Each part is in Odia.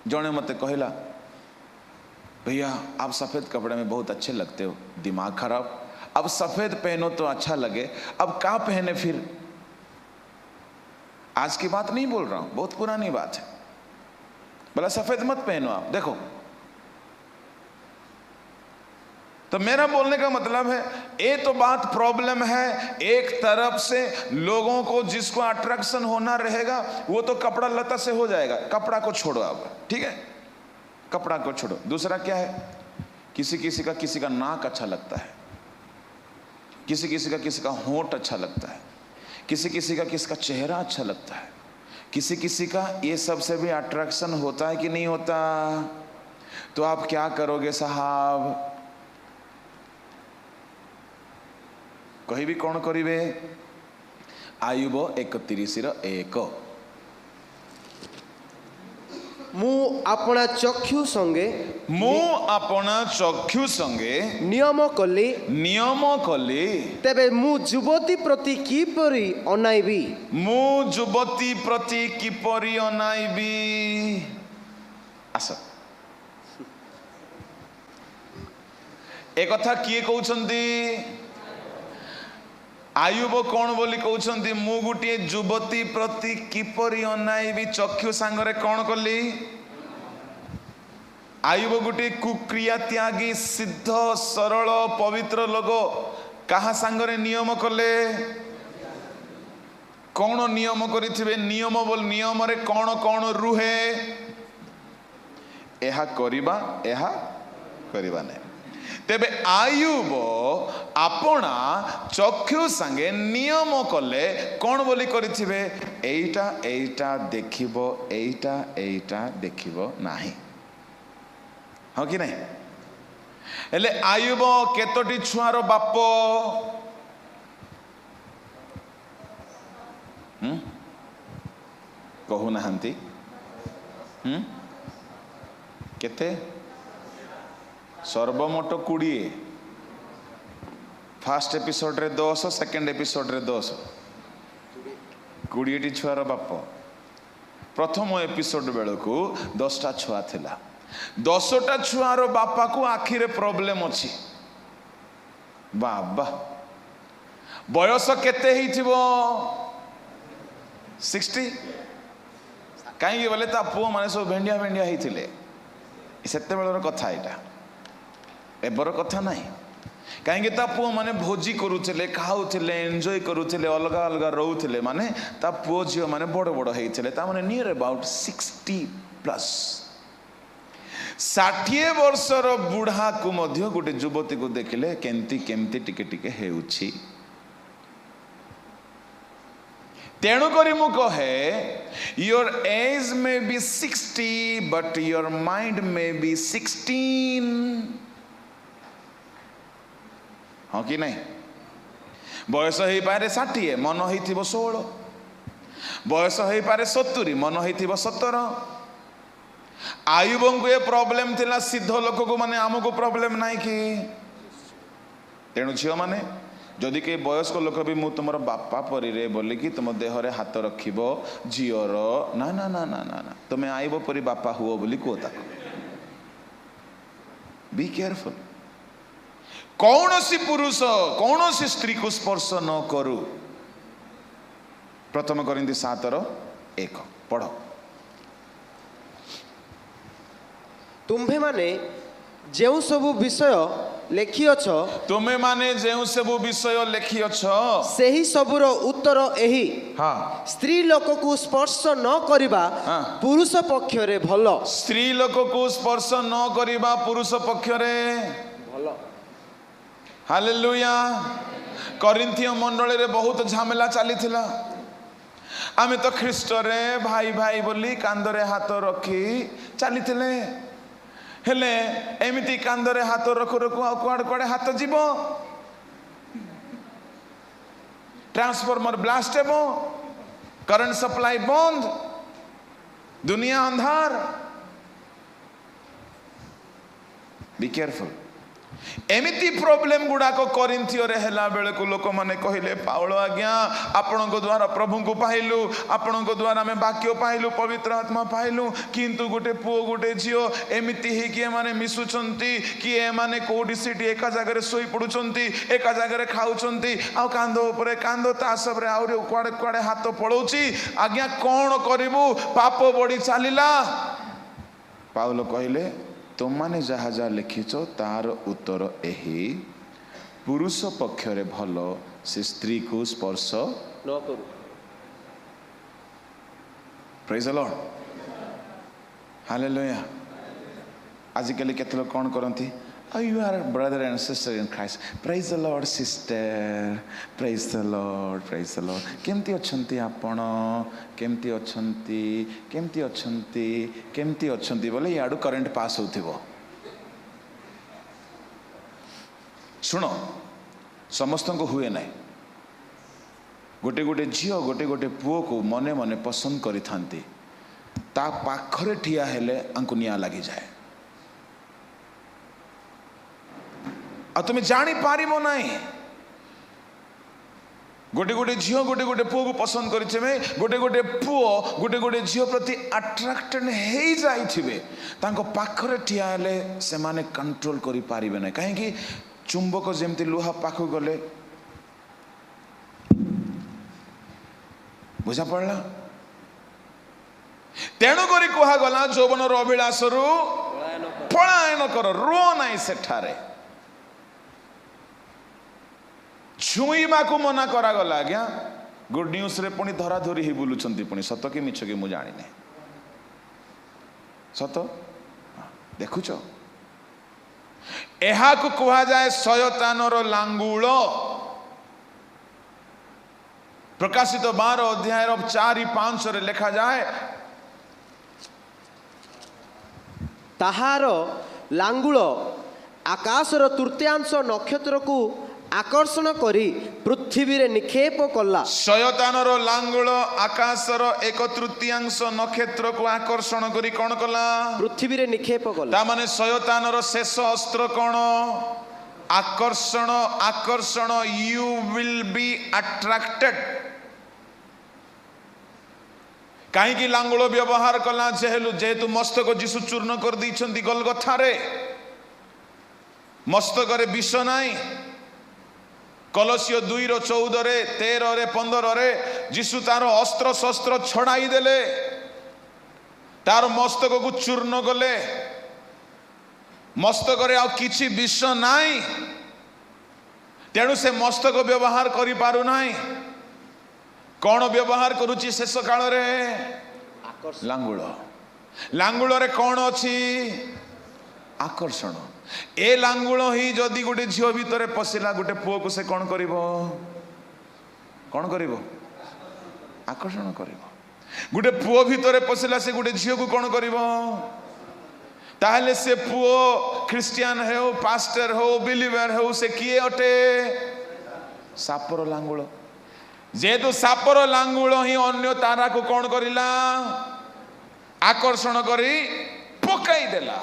ଜଣେ ମୋତେ କହିଲା, "भैया, आप सफ़ेद कपड़े में बहुत अच्छे लगते हो।" दिमाग खराब। अब सफ़ेद पहनो तो अच्छा लगे, अब क्या पहने फिर? आज की बात नहीं बोल रहा हूं, बहुत पुरानी बात है। बोला, सफ़ेद मत पहनो आप। देखो, तो मेरा बोलने का मतलब है, ये तो बात प्रॉब्लम है। एक तरफ से लोगों को जिसको अट्रैक्शन होना रहेगा, वो तो कपड़ा लता से हो जाएगा। कपड़ा को छोड़ो अब, ठीक है, कपड़ा को छोड़ो। दूसरा क्या है? किसी किसी का नाक अच्छा लगता है, किसी किसी का किसी का होंठ अच्छा लगता है, किसी किसी का किसी का चेहरा अच्छा लगता है, किसी किसी का ये सब से भी अट्रैक्शन होता है कि नहीं होता? तो आप क्या करोगे साहब? କହିବି କ'ଣ କରିବେ? ଆୟୁବ 31ର 1। ମୁଁ ଆପଣା ଚକ୍ଷୁ ସଙ୍ଗେ ମୁଁ ଆପଣା ଚକ୍ଷୁ ସଙ୍ଗେ ନିୟମ କଲି, ନିୟମ କଲି, ତେବେ ମୁଁ ଯୁବତୀ ପ୍ରତି କିପରି ଅନାଇବି? ମୁଁ ଯୁବତୀ ପ୍ରତି କିପରି ଅନାଇବି? ଆସ, ଏ କଥା କିଏ କହୁଛନ୍ତି? ଆୟୁବ କ'ଣ ବୋଲି କହୁଛନ୍ତି? ମୁଁ ଗୋଟିଏ ଯୁବତୀ ପ୍ରତି କିପରି ଅନାଇବି? ଚକ୍ଷୁ ସାଙ୍ଗରେ କ'ଣ କଲି? ଆୟୁବ ଗୋଟିଏ କୁକ୍ରିୟା ତ୍ୟାଗୀ, ସିଦ୍ଧ, ସରଳ, ପବିତ୍ର ଲୋକ। କାହା ସାଙ୍ଗରେ ନିୟମ କଲେ? କ'ଣ ନିୟମ କରିଥିବେ? ନିୟମ ବୋଲି ନିୟମରେ କ'ଣ କ'ଣ ରୁହେ? ଏହା କରିବା, ଏହା କରିବା ନାହିଁ। ତେବେ ଆୟୁବ ଆପଣା ଚକ୍ଷୁ ସାଙ୍ଗେ ନିୟମ କଲେ। କ'ଣ ବୋଲି କରିଥିବେ? ଏଇଟା ଏଇଟା ଦେଖିବ, ଏଇଟା ଏଇଟା ଦେଖିବ ନାହିଁ। ହଁ କି ନାହିଁ? ହେଲେ ଆୟୁବ କେତୋଟି ଛୁଆର ବାପ? ହୁଁ? କହୁନାହାନ୍ତି। ହୁଁ? କେତେ? ସର୍ବମୋଟ 20। ଫାଷ୍ଟ ଏପିସୋଡରେ 10, ସେକେଣ୍ଡ ଏପିସୋଡରେ 10, 20ଟି ଛୁଆର ବାପ। ପ୍ରଥମ ଏପିସୋଡ ବେଳକୁ 10ଟା ଛୁଆ ଥିଲା। 10ଟା ଛୁଆର ବାପାକୁ ଆଖିରେ ପ୍ରୋବ୍ଲେମ ଅଛି। ବାବା, ବୟସ କେତେ ହେଇଥିବ? 60। କାହିଁକି ବୋଲେ ତା ପୁଅ ମାନେ ସବୁ ଭେଣ୍ଡିଆ ଭେଣ୍ଡିଆ ହେଇଥିଲେ। ସେତେବେଳର କଥା ଏଇଟା, ଏବର କଥା ନାହିଁ। କାହିଁକି ତା ପୁଅ ମାନେ ଭୋଜି କରୁଥିଲେ, ଖାଉଥିଲେ, ଏନ୍ଜୟ କରୁଥିଲେ, ଅଲଗା ଅଲଗା ରହୁଥିଲେ। ମାନେ ତା ପୁଅ ଝିଅ ମାନେ ବଡ଼ ବଡ଼ ହେଇଥିଲେ। ତା ମାନେ ନିୟର ଆବାଉଟ୍ 60+। 60 ବର୍ଷର ବୁଢ଼ାକୁ ମଧ୍ୟ ଗୋଟେ ଯୁବତୀକୁ ଦେଖିଲେ କେମିତି କେମିତି ଟିକେ ଟିକେ ହେଉଛି। ତେଣୁକରି ମୁଁ କହେ, your age may be 60, but your mind may be 16। ହଁ କି ନାହିଁ? ବୟସ ହେଇପାରେ 60, ମନ ହେଇଥିବ 16। ବୟସ ହେଇପାରେ 70, ମନ ହେଇଥିବ 17। ଆୟୁବଙ୍କୁ ଏ ପ୍ରୋବ୍ଲେମ ଥିଲା। ସିଦ୍ଧ ଲୋକକୁ, ମାନେ ଆମକୁ ପ୍ରୋବ୍ଲେମ ନାହିଁ କି? ତେଣୁ ଝିଅମାନେ, ଯଦି କେହି ବୟସ୍କ ଲୋକ ବି ମୁଁ ତୁମର ବାପା ପରିରେ ବୋଲିକି ତୁମ ଦେହରେ ହାତ ରଖିବ ଝିଅର, ନା ନା ନା ନା ନା ନା, ତୁମେ ଆଇବ ପରି ବାପା ହୁଅ ବୋଲି କୁହ ତାକୁ। ବି କେୟାରଫୁଲ। କୌଣସି ପୁରୁଷ କୌଣସି ସ୍ତ୍ରୀକୁ ସ୍ପର୍ଶ ନ କରୁ। ପ୍ରଥମ କରିନ୍ଥି 7ର 1 ପଢ। ତୁମ୍ଭେମାନେ ଯେଉଁ ସବୁ ବିଷୟ ଲେଖିଅଛ, ତୁମେମାନେ ଯେଉଁ ସବୁ ବିଷୟ ଲେଖିଅଛ, ସେହି ସବୁର ଉତ୍ତର ଏହି, ସ୍ତ୍ରୀ ଲୋକକୁ ସ୍ପର୍ଶ ନ କରିବା ପୁରୁଷ ପକ୍ଷରେ ଭଲ। ସ୍ତ୍ରୀ ଲୋକକୁ ସ୍ପର୍ଶ ନ କରିବା ପୁରୁଷ ପକ୍ଷରେ ଭଲ। ହାଲେଲୁୟା। କରିନ୍ଥୀୟ ମଣ୍ଡଳୀରେ ବହୁତ ଝାମେଲା ଚାଲିଥିଲା। ଆମେ ତ ଖ୍ରୀଷ୍ଟରେ ଭାଇ ଭାଇ ବୋଲି କାନ୍ଧରେ ହାତ ରଖି ଚାଲିଥିଲେ। ହେଲେ ଏମିତି କାନ୍ଧରେ ହାତ ରଖୁ ରଖୁ ଆଉ କୁଆଡ଼େ କୁଆଡ଼େ ହାତ ଯିବ, ଟ୍ରାନ୍ସଫର୍ମର ବ୍ଲାଷ୍ଟ ହେବ, କରେଣ୍ଟ ସପ୍ଲାଇ ବନ୍ଦ, ଦୁନିଆ ଅନ୍ଧାର। ବି କେୟାରଫୁଲ। ଏମିତି ପ୍ରୋବ୍ଲେମ ଗୁଡାକ କରିନ୍ଥୀୟରେ ହେଲା ବେଳକୁ ଲୋକମାନେ କହିଲେ, ପାଉଲ ଆଜ୍ଞା, ଆପଣଙ୍କ ଦ୍ୱାରା ପ୍ରଭୁଙ୍କୁ ପାଇଲୁ, ଆପଣଙ୍କ ଦ୍ୱାରା ଆମେ ବାକ୍ୟ ପାଇଲୁ, ପବିତ୍ର ଆତ୍ମା ପାଇଲୁ, କିନ୍ତୁ ଗୋଟେ ପୁଅ ଗୋଟେ ଝିଅ ଏମିତି ହେଇକି ଏମାନେ ମିଶୁଛନ୍ତି କି ଏମାନେ କୋଉଠି ସେଠି ଏକା ଜାଗାରେ ଶୋଇ ପଡୁଛନ୍ତି, ଏକା ଜାଗାରେ ଖାଉଛନ୍ତି, ଆଉ କାନ୍ଧ ଉପରେ କାନ୍ଧ, ତା ସବରେ ଆହୁରି କୁଆଡ଼େ କୁଆଡ଼େ ହାତ ପଳଉଛି, ଆଜ୍ଞା କ'ଣ କରିବୁ, ପାପ ବଢ଼ି ଚାଲିଲା। ପାଉଲ କହିଲେ, ତୁମମାନେ ଯାହା ଯାହା ଲେଖିଛ ତାର ଉତ୍ତର ଏହି, ପୁରୁଷ ପକ୍ଷରେ ଭଲ ସେ ସ୍ତ୍ରୀକୁ ସ୍ପର୍ଶ ନ କରୁ। Praise the Lord, hallelujah. ଆଜିକାଲି କେତେ ଲୋକ କ'ଣ କରନ୍ତି? Oh, you are a brother and sister in Christ. Praise the Lord, sister. Praise the Lord. Praise the Lord. କେମିତି ଅଛନ୍ତି ଆପଣ? କେମିତି ଅଛନ୍ତି? କେମିତି ଅଛନ୍ତି? କେମିତି ଅଛନ୍ତି ବୋଲେ ଇଆଡ଼ୁ କରେଣ୍ଟ ପାସ୍ ହେଉଥିବ। ଶୁଣ, ସମସ୍ତଙ୍କୁ ହୁଏ ନାହିଁ। ଗୋଟେ ଗୋଟେ ଝିଅ ଗୋଟେ ଗୋଟେ ପୁଅକୁ ମନେ ମନେ ପସନ୍ଦ କରିଥାନ୍ତି, ତା ପାଖରେ ଠିଆ ହେଲେ ଆଙ୍କୁ ନିଆଁ ଲାଗିଯାଏ। ଆଉ ତୁମେ ଜାଣିପାରିବ ନାହିଁ। ଗୋଟେ ଗୋଟେ ଝିଅ ଗୋଟେ ଗୋଟେ ପୁଅକୁ ପସନ୍ଦ କରିଥିବେ, ଗୋଟେ ଗୋଟେ ପୁଅ ଗୋଟେ ଗୋଟେ ଝିଅ ପ୍ରତି ଆଟ୍ରାକ୍ଟେଡ୍ ହେଇଯାଇଥିବେ, ତାଙ୍କ ପାଖରେ ଠିଆ ହେଲେ ସେମାନେ କଣ୍ଟ୍ରୋଲ କରିପାରିବେ ନାହିଁ। କାହିଁକି? ଚୁମ୍ବକ ଯେମିତି ଲୁହା ପାଖକୁ ଗଲେ, ବୁଝା ପଡ଼ିଲା? ତେଣୁକରି କୁହାଗଲା ଯୌବନର ଅଭିଳାଷରୁ ପଳାୟନ କର, ରୁହ ନାହିଁ ସେଠାରେ। ଛୁଇଁବାକୁ ମନା କରାଗଲା। ଆଜ୍ଞା, ଗୁଡ୍ ନ୍ୟୁଜ୍ରେ ପୁଣି ଧରାଧରି ହେଇ ବୁଲୁଛନ୍ତି, ପୁଣି ସତ କି ମିଛ କି ମୁଁ ଜାଣିନି। ସତ ଦେଖୁଛ? ଏହାକୁ କୁହାଯାଏ ଶୟତାନର ଲାଙ୍ଗୁଳ। ପ୍ରକାଶିତ 12 ଅଧ୍ୟାୟର 4-5 ଲେଖାଯାଏ, ତାହାର ଲାଙ୍ଗୁଳ ଆକାଶର ତୃତୀୟାଂଶ ନକ୍ଷତ୍ରକୁ ଆକର୍ଷଣ କରି ପୃଥିବୀରେ ନିକ୍ଷେପ କଲା। ଶୟତାନର ଲାଙ୍ଗୁଳ ଆକାଶର 1/3 ନକ୍ଷତ୍ରକୁ ଆକର୍ଷଣ କରି କଣ କଲା? ପୃଥିବୀରେ ନିକ୍ଷେପ କଲା। ତା ମାନେ ଶୟତାନର ଶେଷ ଅସ୍ତ୍ର କଣ? ଆକର୍ଷଣ। ଆକର୍ଷଣ। You will be attracted. କାହିଁକି ଲାଙ୍ଗୁଳ ବ୍ୟବହାର କଲା? ଯେହେତୁ ମସ୍ତକ ଯୀଶୁ ଚୂର୍ଣ୍ଣ କରିଦେଇଛନ୍ତି ଗଲଗଥାରେ, ମସ୍ତକରେ ବିଷ ନାହିଁ। କଲସୀୟ 2:14, 13, 15 ଯୀଶୁ ତାର ଅସ୍ତ୍ର ଶସ୍ତ୍ର ଛଡ଼ାଇ ଦେଲେ, ତାର ମସ୍ତକକୁ ଚୂର୍ଣ୍ଣ କଲେ। ମସ୍ତକରେ ଆଉ କିଛି ବିଷ ନାହିଁ, ତେଣୁ ସେ ମସ୍ତକ ବ୍ୟବହାର କରିପାରୁନାହିଁ। କଣ ବ୍ୟବହାର କରୁଛି ଶେଷ କାଳରେ? ଲାଙ୍ଗୁଳ। ଲାଙ୍ଗୁଳରେ କଣ ଅଛି? ଆକର୍ଷଣ। ଏ ଲାଙ୍ଗୁଳ ହିଁ ଯଦି ଗୋଟେ ଝିଅ ଭିତରେ ପଶିଲା, ଗୋଟେ ପୁଅକୁ ସେ କଣ କରିବ? କଣ କରିବ? ଆକର୍ଷଣ କରିବ। ଗୋଟେ ପୁଅ ଭିତରେ ପଶିଲା, ସେ ଗୋଟେ ଝିଅକୁ କଣ କରିବ? ତାହେଲେ ସେ ପୁଅ ଖ୍ରୀଷ୍ଟିଆନ ହେଉ, ପାଷ୍ଟର ହେଉ, ବିଲିଭର ହେଉ, ସେ କିଏ ଅଟେ? ସାପର ଲାଙ୍ଗୁଳ। ଯେହେତୁ ସାପର ଲାଙ୍ଗୁଳ ହିଁ ଅନ୍ୟ ତାରାକୁ କଣ କରିଲା? ଆକର୍ଷଣ କରି ପକାଇ ଦେଲା।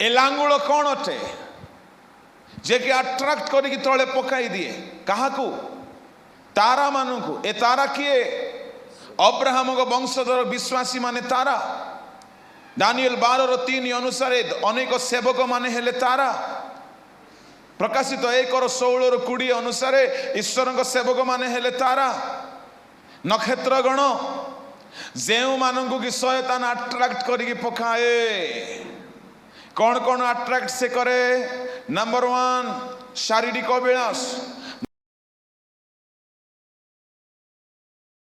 ଏ ଲାଙ୍ଗୁଳ କଣ ଅଟେ? ଯେ କି ଆଟ୍ରାକ୍ଟ କରିକି ତଳେ ପକାଇ ଦିଏ। କାହାକୁ? ତାରା ମାନଙ୍କୁ। ଏ ତାରା କିଏ? ଅବ୍ରାହମଙ୍କ ବଂଶଧର ବିଶ୍ୱାସୀ ମାନେ ତାରା। ଦାନିଏଲ 12:3 ଅନୁସାରେ ଅନେକ ସେବକ ମାନେ ହେଲେ ତାରା। ପ୍ରକାଶିତ 1:16-20 ଅନୁସାରେ ଈଶ୍ୱରଙ୍କ ସେବକ ମାନେ ହେଲେ ତାରା, ନକ୍ଷତ୍ର ଗଣ, ଯେଉଁମାନଙ୍କୁ କି ଶୟତାନ ଆଟ୍ରାକ୍ଟ କରିକି ପକାଏ। କଣ କଣ ଆଟ୍ରାକ୍ଟ ସେ କରେ? ନମ୍ବର 1, ଶାରୀରିକ ଅଭିଳାଷ।